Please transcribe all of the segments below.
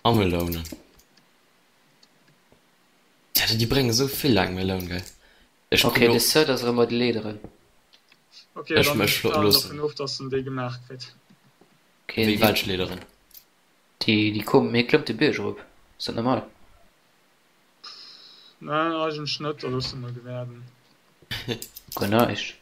A Melounen. Ja, déi bréngen esou vill laang Meloun, gell? Ech Okay, kucken de och. Sir ass erëm bei de Leederen. Okay, Ech dann ech halen loossen. dervun of, dass en déi gemaach kritt. Okay, Wéi déi, welch Leederen? déi, déi kommen, hie klëmmt de Bierg erop. Ass dat normal? Nee, eigentlech net, da loosse mol gewäerden. Guer näischt.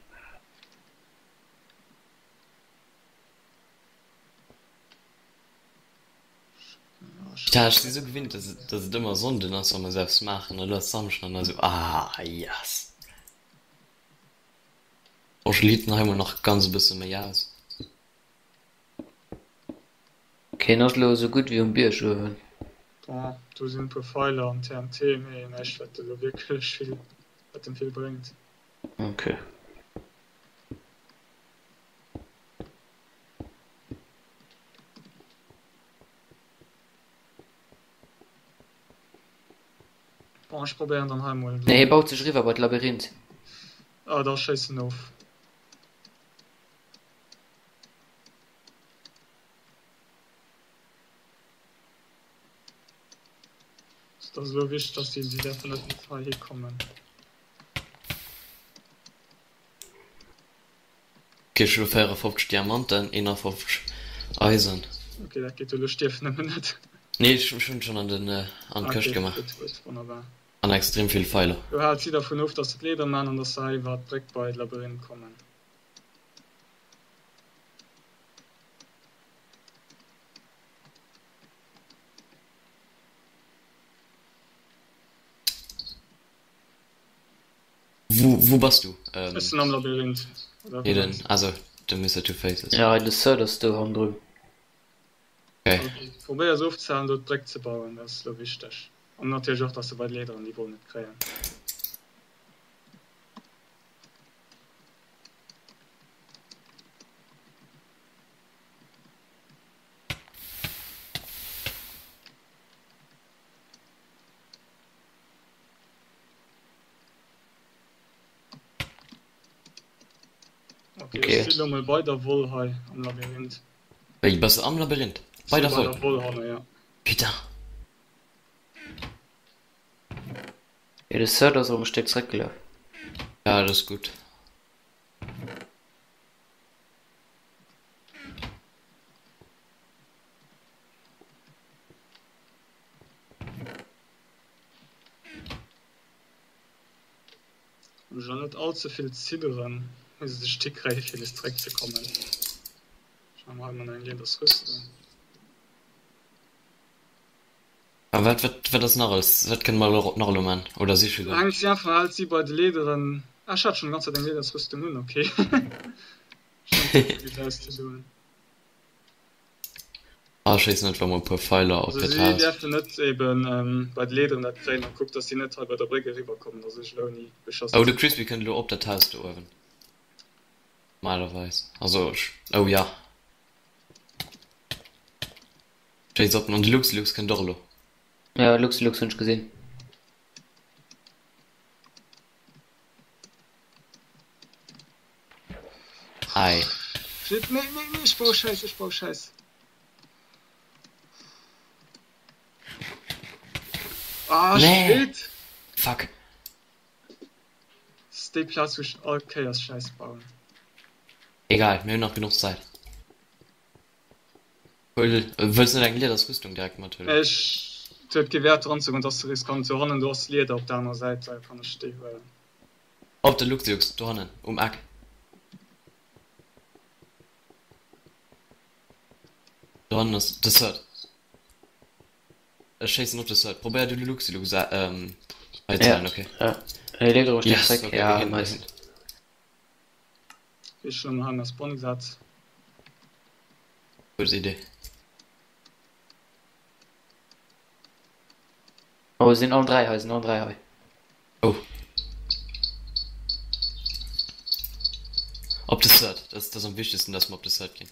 Tja, ech si sou gewinnt, dass et, dass et ëmmer Sonnden ass, wa mer esou eppes maachen, an elo ass Samschden an da sou, ah yes! Bon, ech liiten hei mol nach ganz e bësse méi aus. Okay, en ass elo esou gutt wéi um Bierg uewen. Bon, do sinn e puer Feiler an TNT, mee näischt wat elo wierklech vill, wat em vill bréngt. Okay. Bon, ech probéieren dann hei mol. Nee, hie baut sech eriwwer bei d'Labyrinth. Ah, da schéiss en of. Et ass elo wichteg, dass déi, si däerfen net bis heihi kommen. Ok, ech hu 54 Diamanten, 51 Eisen. Ok, dat geet jo, elo stierf nëmmen net. Nee, ech hunn schonn an den an d'Këscht Ok, gemaach. gutt, gutt, wonnerbar. An extrem vill Feiler. Lo haalt si dervun of, dass se d'Leeder man an dass se hei iwwer d'Bréck bei d'Labyrinth kommen. Wou, wou bass du? Ech sinn am Labyrinth. Oder Nee, wou den, mengst du? also de Mister Two Faces. Ja, de Third ass do hannendrun. Okay. Also, probéier se ofzehalen do d'Bréck ze bauen, dat ass elo wichteg. An natierlech och, dass se bei d'Leaderen déi Woll net kréien. Okay, Okay. ech si lo mol bei der Woll hei am Labyrinth. Wéi, bass de am Labyrinth? Bei Si der bei Woll? der Woll hanne, ja. Putain. Jo, de Third ass erëm e Stéck zeréckgelaf. Ja, dat ass gutt. Hunn ech och net all ze vill Zidderen, mee se sech déi kréie fir nees zeréck ze kommen. Ech maache mer hei mol eng Lieders Rüstung. A wat, wat, wat ass nach alles? Wat kënne mer elo nach elo man? Oder siche goen? Eng einfach hält si bei de Leederen. Ah, ech hat schonn déi ganz Zäit eng Lieders Rüstung un, okay. Ech hat vergiess auszedoen. Ah, ech schéissen einfach mol e puer Feiler op Also hiert si Haus. däerfen net eben bei de Leaderen dat kréien an kuckt dass si net hei bei der Bréck eriwwer kommen, dass ech elo ouni beschoss Oh, de ze Crispy kënnt elo op dat Haus do uewen. Normalerweis. Also ech, oh ja. Schéiss op en. An de Luxilux kënnt och elo. Ja, Luxilux hunn ech gesinn. Ei. Shit, nee, nee, nee, ech brauch Schäiss, ech brauch Schäiss. Ah, Nee. shit! Fuck. Das ist déi Plaz, wou ech all Kéiers Schäiss bauen. Egal, mir hunn nach genuch Zäit. Huel, wëlls net eng Liedersrüstung direkt mathuelen? Ech, et huet kee Wäert dran ze goen, et ass ze riskant. Do hannen, do ass Lieder op der anerer Säit, da kann ech déi huelen. Op de Luxiux, dohannen um Eck. Dohannen ass de Third. Ech schéissen op de Third. Probéier du de Luxilux hei ze Ja, halen, okay? ja. Hie leeft erëm e Stéck Yes, zréck. okay, Ja, gehinnt, nice. gehinnt. Ech hun hei mäi Spawn gesat. Gutt Idee. Oh, sinn allen 3 hei, sinn allen 3 hei. Oh. Op de Third. Dat ass am wichtegsten, dass mer op de Third ginn.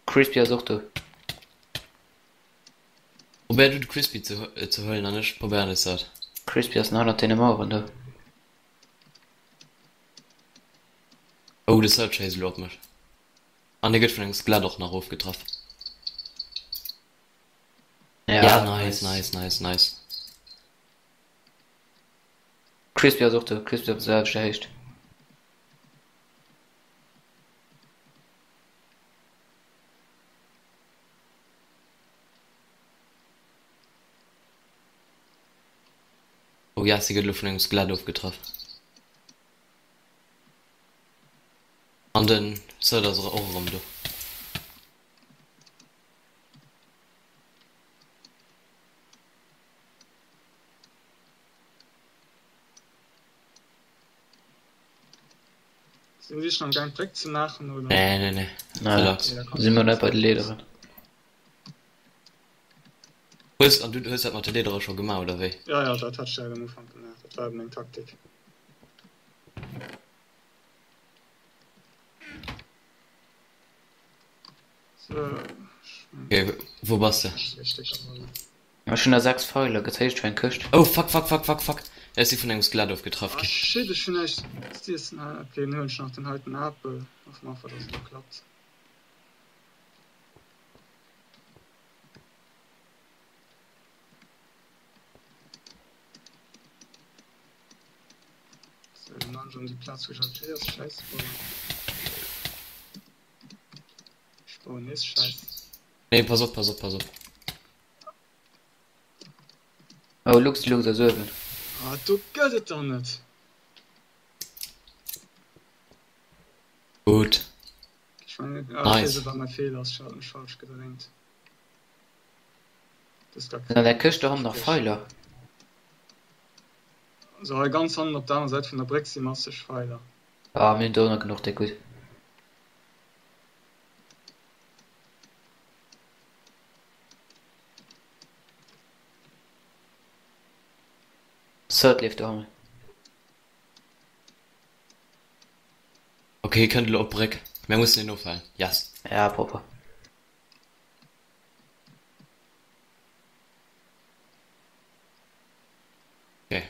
Crispy ass och do. Probéier du de Crispy ze huelen an ech probéieren de Third. Crispy ass nach ënnert deene Maueren do. Oh, de Third schéisst elo op mech. An e gëtt vun engem Skelett och nach ofgetraff. Ja, nice, nice, nice, nice. Crispy ass och do. Crispy op der selwechter Héicht. Oh yes, e gëtt elo vun engem Skelett ofgetraff. An den Sir ass och erëm do. Sinn si schon am Gaang d'Bréck ze maachen oder? Nee, nee, nee. Nee, Relax. si mer net bei de Leaderen. Hues, an du hues dat mat de Leadere scho gemaach oder wéi? Ja, ja, dat hat ech direkt am Ufank gemaach. Dat war eben meng Taktik. So, Okay, wou bass de? Ech hunn der 6 Feiler, gëtt héich fir eng Këscht. Oh fuck fuck fuck fuck fuck, ech si vun engem Skelett ofgetraff Ah ginn. shit, ech hunn näischt z'iessen hei. Okay, dann huelen ech nach den heiten Apel. Hoffen mer einfach, dass et elo klappt. So, dann maan ech an déi Plaz wou ech alt héiers Schäiss bauen. Ech bauen nees Schäiss. Nee, pass op, pass op, pass op. Oh Lux, Lux ass uewen. Ah, do gëtt et der net! Gutt. Ech mengen, ah, okay, Nice. se war mäi Feeler, ech hat mech falsch gedréint. Das gar Sinn an der Këscht dohannen nach Feiler? Also hei ganz hannen op der aner Säit vun der Bréck si masseg Feiler. Ah, mir hunn do nach genuch, déck gutt. Third leeft dohannen. Okay, hie kënnt elo op d'Bréck. Mär mussen hien ofhalen. Yes. Ja, propper. Okay.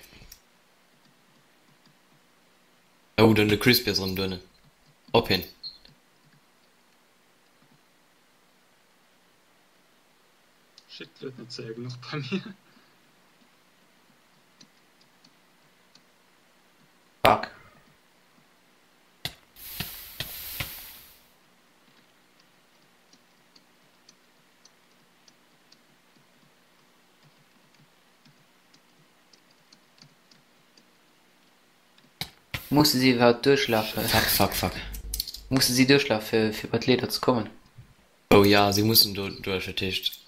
Oh, den de Crispy ass erëm donen. Op hien. Shit, luet net séier genuch bei mir. Fuck. Musse si iwwerhaupt duerchlafen? Fuck, fuck, fuck. Musse si duerchlafe fir bei d'Leeder ze kommen? Oh ja, si mussen do duerch. Dat heescht,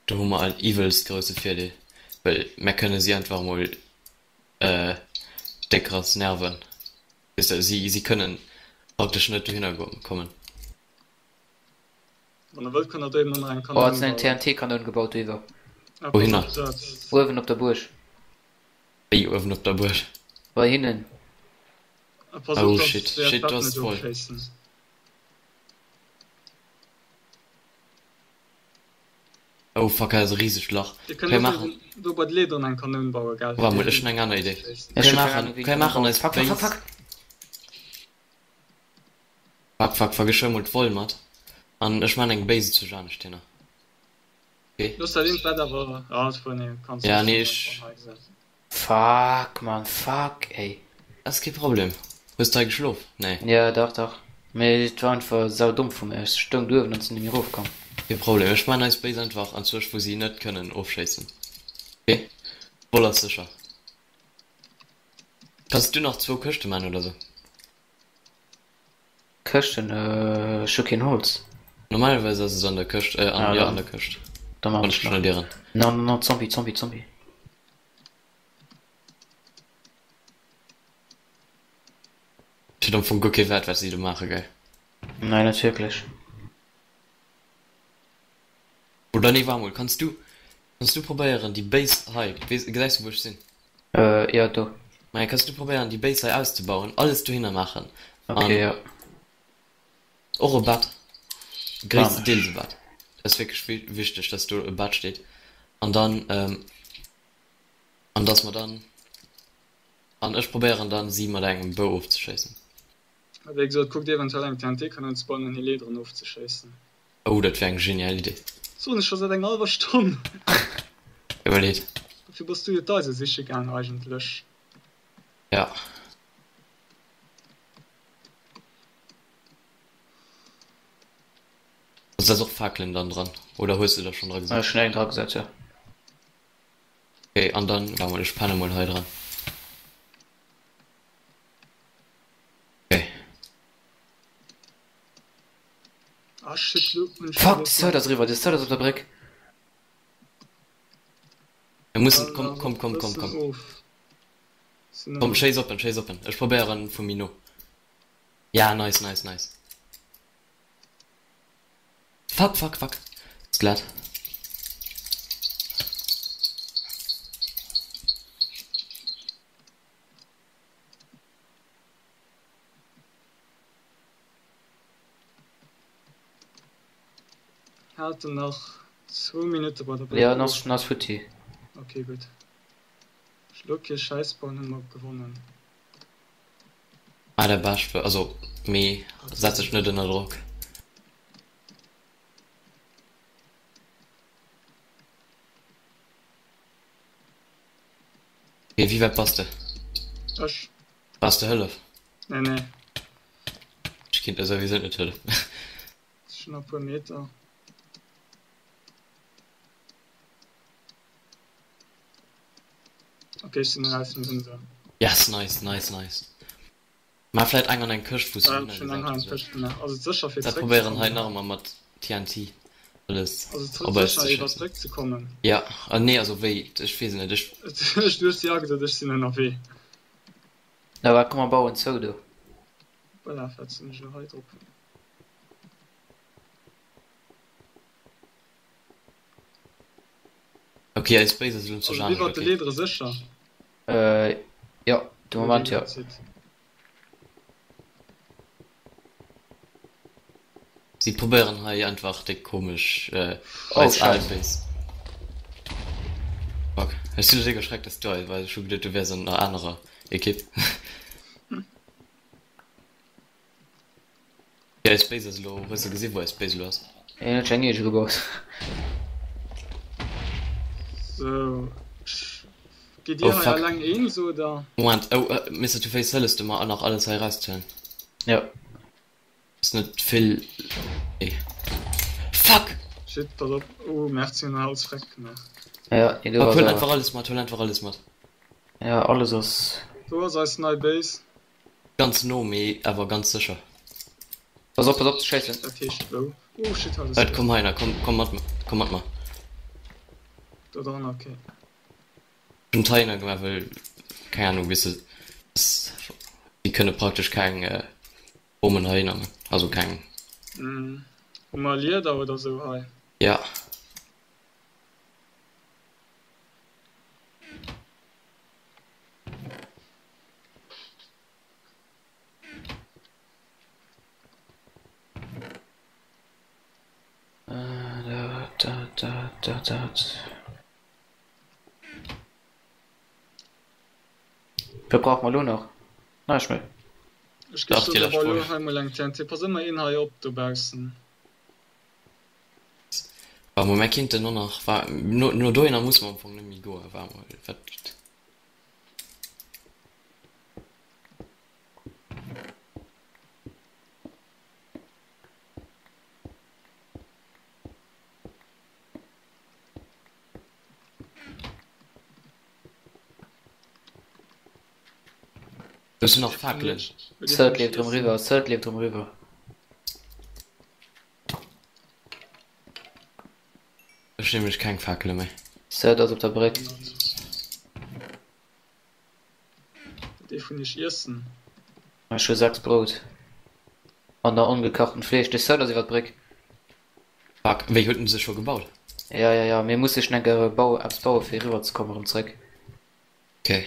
do hu mer en iwwelst grousse Virdeel, well mär kënne si einfach emol déck krass nerven. Weess de, si, si kënnen praktesch net dohinner kommen. Wann der wëllt, kënnt der do eben och nach eng Oh, Kanoun et sinn eng bauen. TNT-Kanoun gebaut doiwwer. Ah, pass Wouhinner? op, dat. Uewen op der Buerg. Wéi uewen op der Buerg? Bei hinnen. Ah, pass op, Oh dass shit, se äert shit, Bett do ass net voll. ofschéissen. Oh fuck, hei ass e risegt Lach. Dir kënnt Kei och maachen. eben do bei d'Leederen eng Kanoun bauen, gell, fir Waart déi mol, ech hunn eng aner Idee. ofzeschéissen. Ech Kei hu keng maachen, Ahnung wéi kei d'Kanoun maachen baut. eis Fuck, fuck, fuck, Base. fuck! Fuck, fuck, fuck, ech huele mol d'Woll mat an ech maan eng Base zu Janescht hinner. Okay. Looss dat eent Bett awer, ah, obwuel, nee, kanns Ja, du nee, schon ech. hei gesat. Fuck, Mann, fuck, ey. Ass kee Problem. Hues de hei geschlof? Nee. Ja, dach, dach. Mee et war einfach saudomm vu mir. Ech stoung do uewen an sinn nemmi erofkomm. Kee Problem. Ech maan eis Base einfach anzwousch wou si net kënnen ofschéissen. Okay. D'Woll ass sécher. Kanns du nach zwou Këschte maan oder sou? Këschten? Ech hu keen Holz. Normalerweis ass et an der Këscht, äh, an, Ah, jo, an dann, der Këscht. da maan Wann ech ech nach. schnell ieren. No, no, no, Zombie, Zombie, Zombie. Et huet am Fong guer kee Wäert, wat si do maache, gell? Nein, net wierklech. Oder nee, waart mol, kanns du, kanns du probéieren, déi Base hei, weess, gesäis du, wou ech sinn? Äh, jo, do. Maja, kanns du probéieren, déi Base hei auszebauen, alles dohinner maachen Okay, an jo. och e Bett, Maan gréisstendeels e ech. Bett. Dat ass wierklech wichteg, dass do e Bett steet an dann, an dass mer dann, an ech probéieren dann, si mat engem Bou ofzeschéissen. Wéi gesot, kuckt eventuell eng TNT-Kanun ze bauen an hir Leaderen ofzeschéissen. Oh, dat wär eng genial Idee. Soen ech scho säit enger hallwer Stonn. Tut mir leed. Dofir bass du jo d'Eise siche gaang eigentlech. Ja. Also da ass och Fakelen dann dran, oder hues de der schonn dra gesat? Ech hunn eng dra gesat, jo. Okay, an dann, warte mol, ech penne mol hei dran. Okay. Ah shit, lo hunn ech Fuck, de Third ass eriwwer, de Third ass op der Bréck. Mir mussen, komm, komm, komm, komm, komm. Komm, schéiss op en, schéiss op en. Ech probéieren vu méi no. Ja, nice, nice, nice. Fuck, fuck, fuck. Ass glat. Haten nach zwou Minutte bei der Bréck. Ja, en ass, en ass futti. Okay, gutt. Elo kee Schäiss bauen, hu mer gewonnen. Ah, der Bascht, also mee setz dech net ënner Drock. Okay, wéi wäit bass de? Ech? Brauchs de Hëllef? Nee, nee. Ech kinnt der souwisou net hëllefen. Ech hunn nach e puer Meter. Okay, ech sinn eraus, mir sinn se. Yes, nice, nice, nice. Maach vläit eng an eng Këscht, wou s du Ja, ech hunn eng hei an d'Këscht gemaach. Ass et sécher fir Dat probéieren hei nach ëmmer mat TNT alles Ass et op eis sécher ze iwwer schéissen. d'Bréck ze kommen? Ja, ah nee, also wéi, ech weess et net, ech. Ech, du hues jo gesot, ech sinn ënnerwee. Na wat, komm mer bauen zou do. Voilà, wat sinn ech elo hei drop? Ok, eis Base ass elo zu Also iwwert de okay. Leedere sécher? Äh, jo, de Moment jo. Si probéieren hei einfach déi komesch äh, Oh, eis al Scheiss. Base. Fuck. Ech sinn elo déck erschreckt, dass du hei, well ech hu geduet du wäers an der anerer Ekipp. Ja, eis Base ass elo, hues de gesi wou eis Base elo ass? Een huet eng eege gebaut. Sou, gitt dir Oh hei fuck. alleng eens oder? Moment, oh Mister Two-Face, hëlles de mer nach alles hei erauszehuelen? Jo. Ass net vill, nee. Fuck! Shit, pass op, oh merci, hunn hei alles freck gemaach. Ja, nee, do Fuck, ass huel awer. einfach alles mat, huel einfach alles mat. Ja, alles ass. Wou ass eis nei Base? Ganz no, mee awer ganz sécher. Pass op, pass op, ze schéissen. Dat heescht wou? Oh shit, halt Wart, komm heiner, komm, komm mat mer, komm mat mer. Do dran, okay. Ech hunn d'Heiner gemaach, well, keng Ahnung, weess de, déi kënne praktesch keng Bommen heihinner man, also keng. Hu mer Lieder oder sou hei? Ja. Dat, dat, dat, dat, dat. Wat brauche mer elo nach? Näischt méi. Ech gi soen, da bau elo hei mol eng TNT. Pass ëmmer een hei op dobaussen. Wa mol, mir kinnten och nach, wa, no, no dohinner musse mer am Fong net méi goen. Wa mol, wat. Do sinn nach Fakelen. Third leeft erëm eriwwer, Third leeft erëm eriwwer. Ech hunn nämlech keng Fakele méi. Third ass op der Bréck. Huet ee vun iech Iessen? Ech hu 6 Brout an der ongekachten Fleesch. De Third ass iwwer d'Bréck. Fuck, wéi huet en se scho gebaut? Ja, ja, ja, mir musse schnell eng Bau eppes baue fir eriwwer ze kommen erëm zréck. Ok.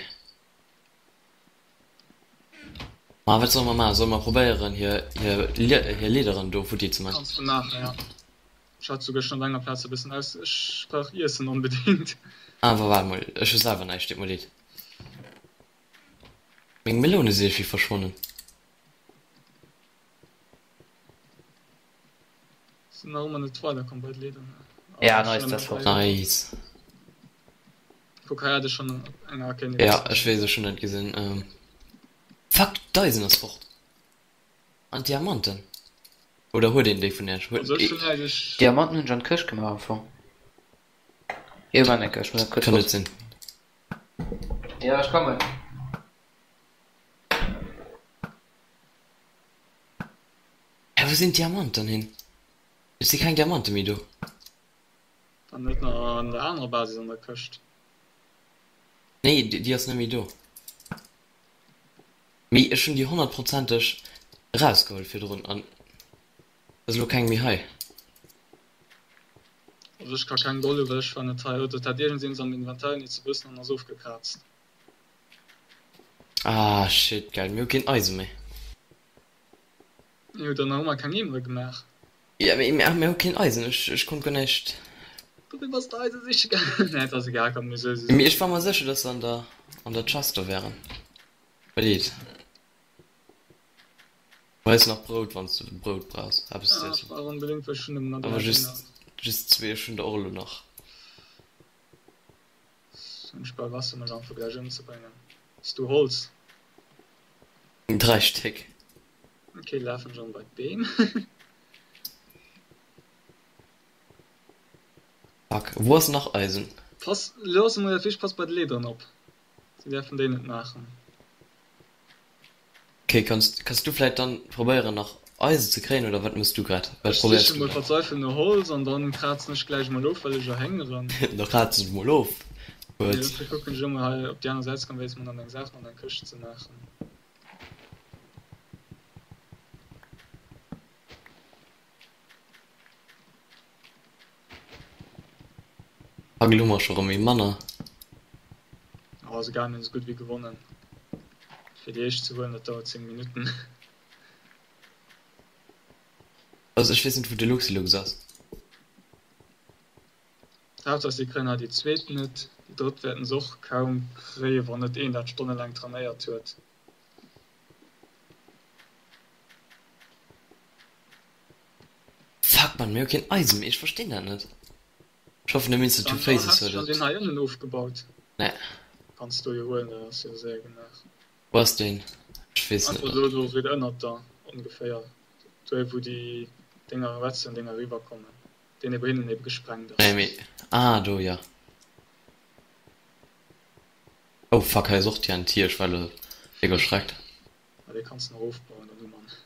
Ma wat solle mer maachen? Solle mer probéieren hir hir hir Leaderen do futti ze man? Kanns de maachen, ja. Ech hat souguer schon op enger Plaz e bëssen aus. Ech brauch Iessen onbedingt. Awer waart mol, ech hu selwer näischt, deet mer leed. Meng Meloune si iergendwéi verschwonnen. Sinn nach ëmmer net weiderkomm bei de Leadern. Ja, nice, dat war. Nice. Kuck, hei hat ech schonn eng Arcane. Ja, ech weess, ech hunn dat gesinn. Ähm, fuck, d'Eisen ass fort. An d'Diamanten. Oder huet een déi vun Iech? Huet Also ech hunn hei ech. Diamanten hunn ech an d'Këscht gemaach am Fong. Jo, maan eng Këscht, muss nach kuerz Kann net fort. sinn. Ja, ech kommen. Hä, wou sinn d'Diamanten hin? Et si keng Diamante méi do. Dann net nach an der anerer Basis an der Këscht. Nee, déi ass net méi do. Mee ech hunn déi honnertprozenteg erausgeholl virdrun an et ass elo keng méi hei. Also ech ka keng Gold hu well ech war net hei. Oder et hat iergendeens am Inventar nees e bëssen an ass ofgekraazt. Ah shit, geil, mir hu keen Eise méi. Mir hu der nach ëmmer keng Eemere gemaach. Ja, mee mir hu keen Eisen, ech konnt guer näischt. Dofir bass de Eise siche gaangen. Nee, et ass egal, komm, mir soe se. Mee ech war mer sécher, dass se an der an der Chest do wären. Mir leed. Hei ass nach Brout, wann s du Brout brauchs, eppes ze Ah, ech iessen. brauch onbedéngt, well ech hunn nëmmen nach Awer 3 just Dénger. just zwee, ech hunn der och elo nach. Hunn ech bal Wasser, mech einfach gläich ëmzebréngen. Hues du Holz? 3 Stéck. Ok, lafen ech an bei d'Beem. Fuck, wou ass nach Eisen? Pass, looss emol dat wichteg, pass bei de Leaderen op. Si däerfen déi net maachen. Ok, kanns, kanns du vläit dann probéieren nach Eisen ze kréien oder wat mëss du grad? Wat Ech probéiers siche du mol grad? verzweifelt no Holz an dann krazen ech gläich mol of, well ech erhéngeren. Da kraz ech mol of. Mee Huet. dofir kucken ech emol hei op déi aner Säit ze kommen, wéi se mer dann eng Saachen an eng Këscht ze maachen. Fuck, elo hu mer scho rëm ee manner. Oh, ass egal, mir hunn esou gutt wéi gewonnen. Fir déi éischt ze huelen, dat dauert 10 Minutten. Also ech weess net wou de Luxilux ass. Haaptsaach si kréien hei déi zweet net, déi drëtt wäerten se och kaum kréien, wann net een dat stonnelaang trainéiert huet. Fuck man, mir hu keen Eisen méi, ech verstinn dat net. Ech hoffen de Mister Two Dann Faces has du huet schon et. deen hei ënnen ofgebaut? Nee. Kanns du jo huelen, dat ass jo séier gemaach. Wou ass deen? Ech weess net. Einfach do do riit ënnert der ongeféier, do wou déi Dénger Redstone Dénger eriwwer kommen, deen ebe hinnen ebe gesprengt Nee ass. mee, ah do jo. Oh fuck, hei ass och TNT, ech war elo déck erschreckt. Ah dee kanns de nach ofbauen dann hu mer en.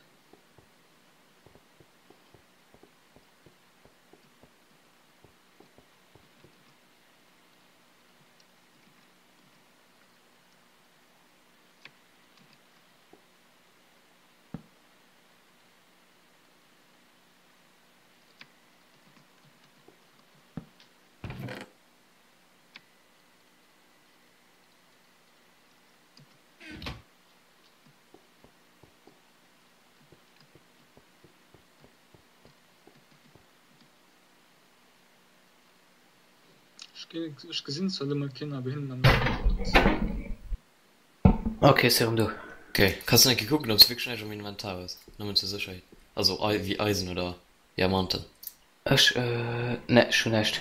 Ech gesinn zwar elo mol keen awer hinnen am Ok, ech si rem do. Ok, kanns du eng Kéier kucken obs wierklech näischt am Inventar hues, nëmmen zur Sécherheet, also wéi Eisen oder Diamanten. Ech, ne, ech hu näischt.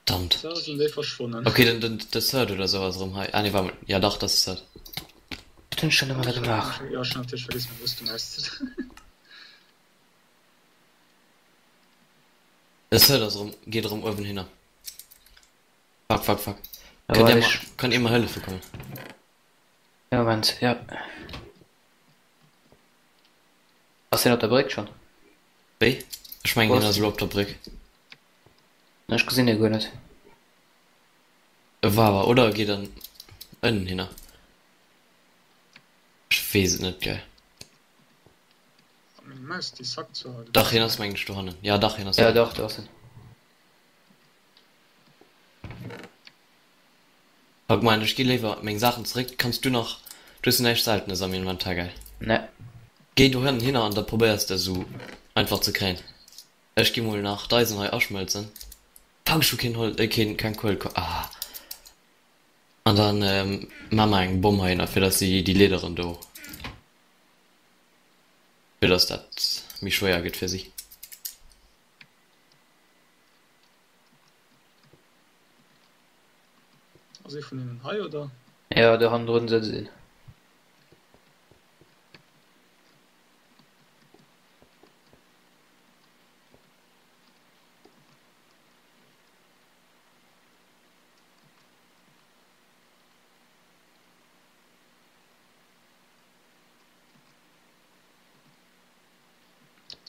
Verdammt. Da sinn déi verschwonnen. Ok, den den de Third oder sou ass erëm hei. Ah nee, war mol, ja dach, dat ass de Third. Wat hunn ech dann ëmmer da gemaach? Jo, ech hunn natierlech vergiss meng Rüstung auszedinn. De Third ass erëm, geet erëm uewen hinner. Fuck, fuck, fuck. Ja, Kënnt warte, Dir mer, ech. kënnt Dir mer hëllefe kommen? Ja, Moment, ja. Ass hien op der Bréck schonn? Wéi? Ech mengen Wo hien ass ass elo op der Bréck. Ne, ech gesinn hie guer net. E war awer, oder e geet an ënnen hinner. Ech weess et net, gell. Meng Maus déi sackt zwar haut e Dach, hien bëssen. ass mengen ech dohannen. Ja, dach, hien ass Ja, dohannen. dach, do ass en. Fuck man, ech gi léiwer meng Saachen zeréck. Kanns du nach, du hues näischt Seltenes am Inventar, gell? Ne. Géi dohannen hinner an da probéiers de esou einfach ze kréien. Ech gi mol nach d'Eisen hei aschmëlzen. Fuck, ech hu keen Hol, äh, keen, keng Kuel, ah. An dann maa mer eng Bomm heihinner, fir dass si déi Leaderen do, fir dass dat méi schwéier gëtt fir si. Ass ee vun hinnen hei oder? Jo, do hannendrun sëtzt een.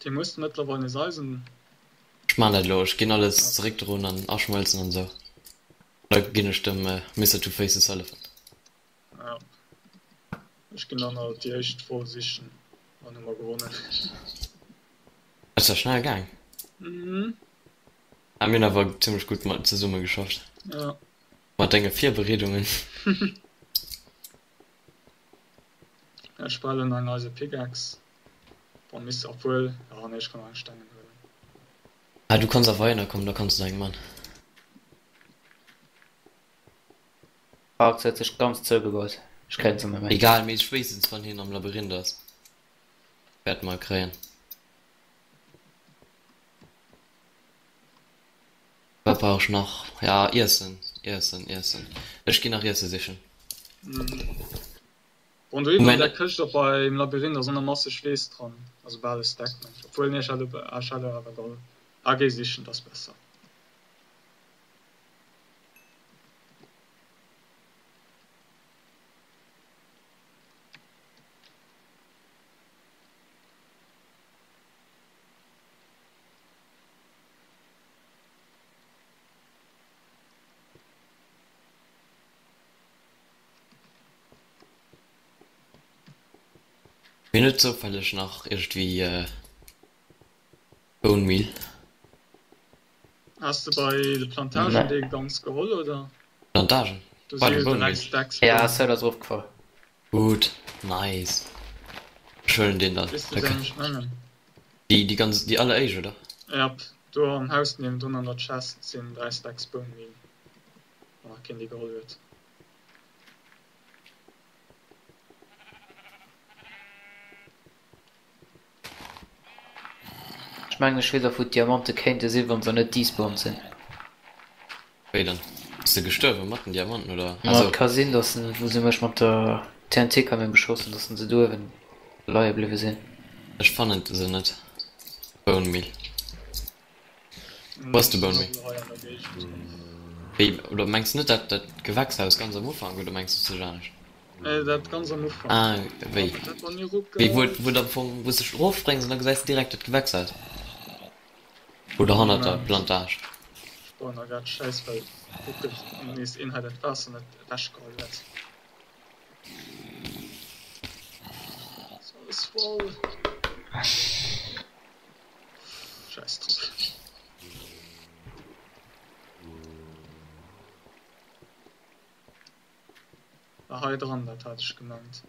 Déi muss mëttlerweil nees Eisen. Ech maan dat elo, ech ginn alles zeréck drun an aschmëlzen an esou. Da ginn ech dem Mister Two Faces hëllefen. Ja. Ech ginn dann alt déi éischt Voll sichen, dann hu mer gewonnen. Ass ja schnell gaang. Mhm. Ah, mir hunn awer zimmlech gutt mat zesumme geschafft. Ja. Mat denge Virbereedungen. Ech brauch eng eise Pickaxe. Bon, misst obwuel, ja nee, ech kann och eng stengen huelen. Ah, du kanns awer heihinner kommen, da kanns du der eng man. Arx huet sech ganz zougebaut, ech kréien se net méi. Egal, mee spéitstens wann hien am Labyrinth ass, wäerte mer e kréien. Wat brauch ech nach? Ja, Iessen, Iessen, Iessen. Ech ginn nach Iesse sichen. Bon, do iwwer an der Këscht op beim Labyrinth ass och nach masseg Weess dran, also bal e Stack mengen ech. Obwuel, nee, ech hat ech hat awer geholl. Ah, géi sichen, dat ass besser. Mir net zoufälleg nach iergendwéi Bone Meal? Has de bei de Plantagen dee ganz geholl oder? Plantagen? Do Bei si de jo Bone 3 Meal. Stacks Ja, Bone. Soul ass erofgefall. Gutt, nice. Ech huelen deen dann. Weess de wéi eng ech mengen? Déi, déi ganz, déi alleréischt, oder? Jap, do am Haus niewendrun an der Chest sinn 3 Stacks Bone Meal, wann nach keen déi geholl huet. Ech mengen ech weess och wou d'Diamante kéinte sinn, wann se net despawned sinn. Wéi dann? Bass de gestuerwen mat den Diamanten oder? Ma et ka sinn dass se, wou se mech mat der TNT-Kanoun beschoss hunn, dass se do uewen leie bliwwe sinn. Ech fannen se net. Bone Meal. Wou ass de Bone Meal? Wéi, oder mengs de net dat dat Gewächshaus ganz am Ufank oder mengs du sech anescht? Nee, dat ganz am Ufank. Ah, wéi? Wéi, wou wou et am Fong, wou s de erofspréngs an da gesäis de direkt dat Gewächshaus. Oder hannert der Plantage. Ech bauen da grad Schäiss, well ruckelt nees een hei dat Waasser net ewechgeholl huet. Ass alles voll. Scheiß drop. Ah, hei dran, dat hat ech gemengt.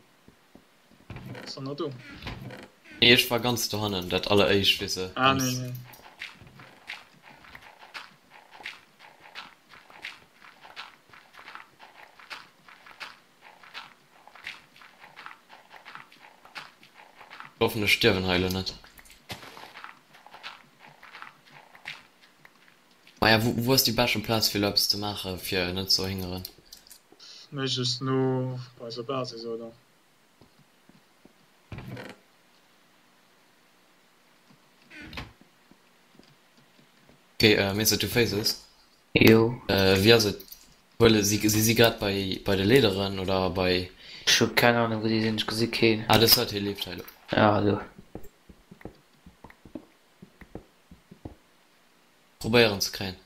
Ass der nach do? Nee, ech war ganz dohannen, dat alleréischt, weess de. Ah, nee, nee. Ech hoffen ech stierwen hei elo net. Maja, wou, wou ass déi beschte Plaz fir elo eppes ze maache fir net ze verhingeren? Méiglechst no bei eiser Basis, oder? Ok, Mister Two Faces. Jo. Wéi ass et? Huele si si si grad bei bei de Leaderen oder bei. Ech hu keng Ahnung wou déi sinn, ech gesi keen. Ah de Sir hie leeft hei elo. Ja do. Probéieren ze kréien.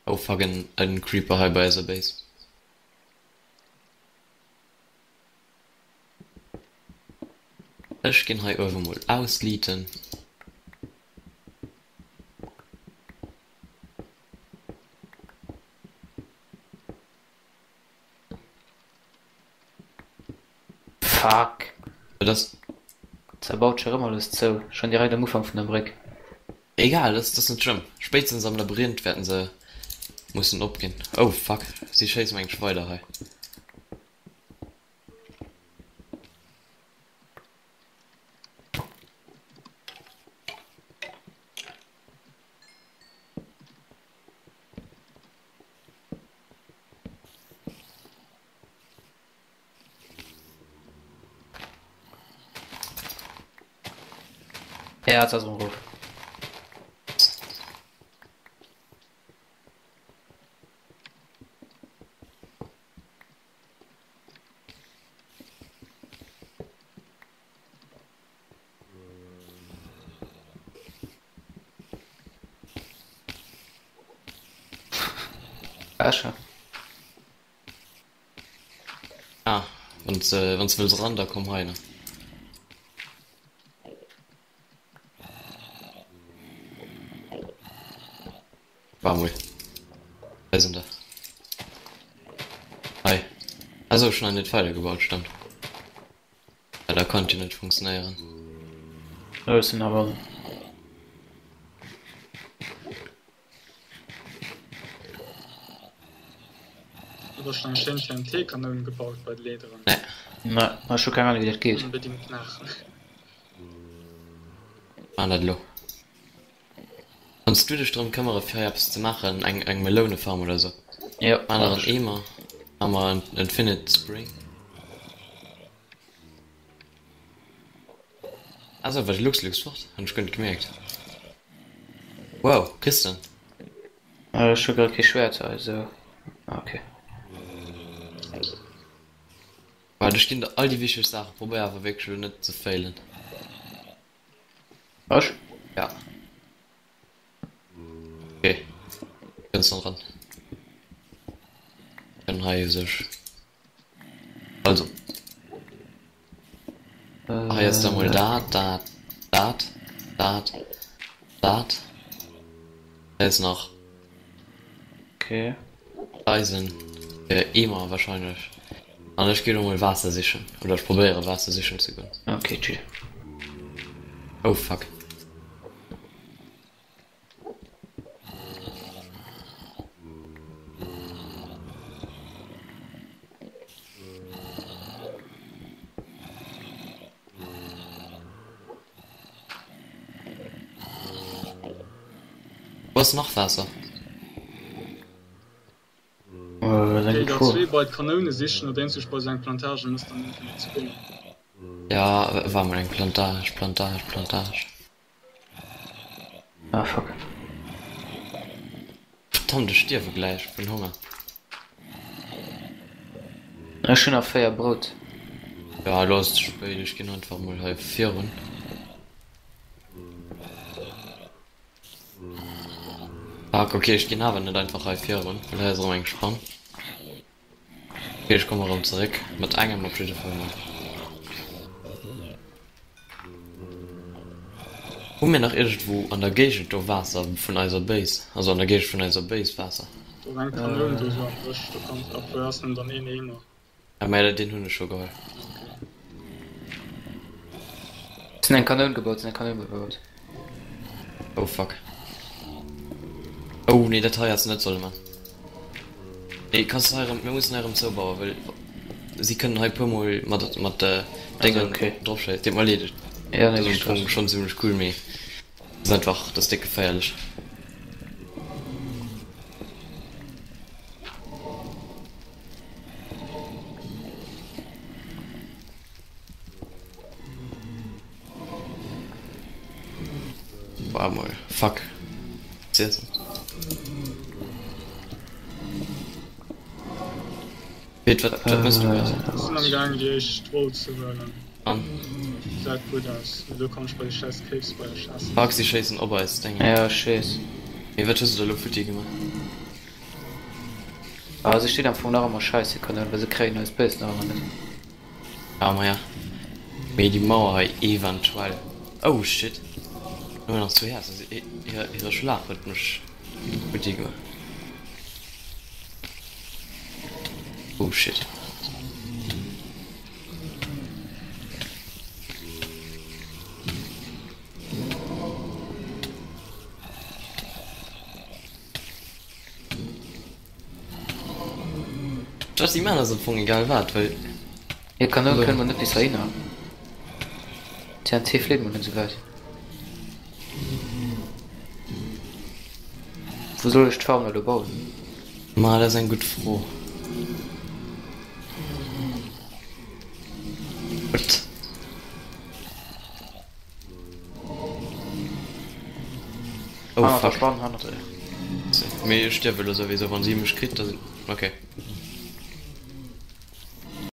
Oh fuck en en Creeper hei bei eiser Base. Ech ginn hei uewe mol ausliiten. Fuck. Wat ass? Zerbaut scho rëm alles zou, schon direkt am Ufank vun der Bréck. Egal, dat ass net schlëmm. Spéitstens am Labyrinth wäerten se mussen opginn. Oh fuck, si schéissen mengen ech weider hei. Ja, et ass erëm erof. Asche. Ah, wann s wann s wëlls eran, da komm hei, ne? War mol. Hei sinn der. Hei. Also schon an net weidergebaut, stimmt. Ja, da konnt jo net funktionéieren. Ech sinn awer. Hutt der schon eng schéin TNT-Kanoun gebaut bei de Leaderen? Nee. Nee, ech hu keng Ahnung wéi dat geet. Onbedingt maachen. Maan dat elo. Kanns du dech drëm këmmere fir hei eppes ze maachen, eng eng Melounefarm oder sou? Jo, Maan mach der en ech. Eemer, maa mer en Infinite Spring. Ah sou, war de Luxlux fort? Hunn ech guer net gemierkt. Wow, Kisten! Ech hu grad kee Schwäert hei, sou. Ah, okay. Waart, ech ginn der all déi wichteg Saachen, probéier awer wierklech elo net ze failen. Ech? Ja. Okay, kënns dann dran. Dann hei u sech. Also. Hei ass da mol dat, dat, dat, dat, dat. Hei ass nach. Okay. Eisen fir Eemer wahrscheinlech. An ech gi lo mol Waasser sichen. Oder ech probéiere Waasser sichen ze goen. Okay, chill. Oh fuck. Wo ass nach Waasser? Okay, der zwee bei d'Kanoune sichen, nodeems ech bei sou eng Plantage muss dann Infinite Spring. Ja, war mol eng Plantage, Plantage, Plantage. Ah fuck. Verdammt, ech stierwe gläich vun Honger. Ech hunn nach 4 Brout. Ja, elo ass et ze spéit, ech ginn einfach mol hei virun. Fuck, okay, ech ginn awer net einfach hei virun, well hei ass erëm eng Spann. Okay, ech komme erëm zeréck, mat engem op jidde Fall mol. Hu mir nach iergendwou an der Géigend do Waasser vun eiser Base, also an der Géigend vun eiser Base Waasser? Do war eng Kanoun do sou am Bësch, do kanns obwuel ass nëmmen dann een Eemer. Ah mä deen hunn ech scho geholl. Okay. Sinn eng Kanoun gebaut, sinn eng Kanoun gebaut. Oh fuck. Oh nee, dat hei häss de net solle man. Nee, kanns du hei erëm, mir mussen hei erëm zoubauen, well si kënnen hei puer mol mat mat Déngen okay. drop schéissen. Deet mer leed, Ja, nee, dat ass am Stress. Fong schonn zimmlech cool, mee ass einfach, dat ass déck geféierlech. War mol, fuck. Z'iessen. Pit, wat, wat mëss du grad? Ech sinn am gaang déi éischt Woll ze huelen. An? Gesäit gutt aus. Elo kann ech bei déi schäiss Cave Spider schaassen. Fuck, si schéissen op eis Déngen. Ja, ech weess. Mee wat hues du da lo futti gemaach? Ah, se steet am Fong nach ëmmer scheiss, déi Kanoun, well se kréien eis Base nach ëmmer net. Ah, maja. Mee déi Mauer hei eventuell. Oh shit. Nëmmen nach zwou Häerzer. Si, hire, hire Schlag huet mech futti gemaach. Oh shit. Wat si man ass am Fong egal wat, well. Hir Kanoun kënne mer net bis heihinner. TNT fléit mol net esou wäit. Wou soll ech d'Farm elo bauen? Ma dat ass eng gutt Fro. What? Oh Hannert der fuck. Spann, hannert der. Mee ech stierwe lo souwisou, wann si mech kritt, da sinn. Okay.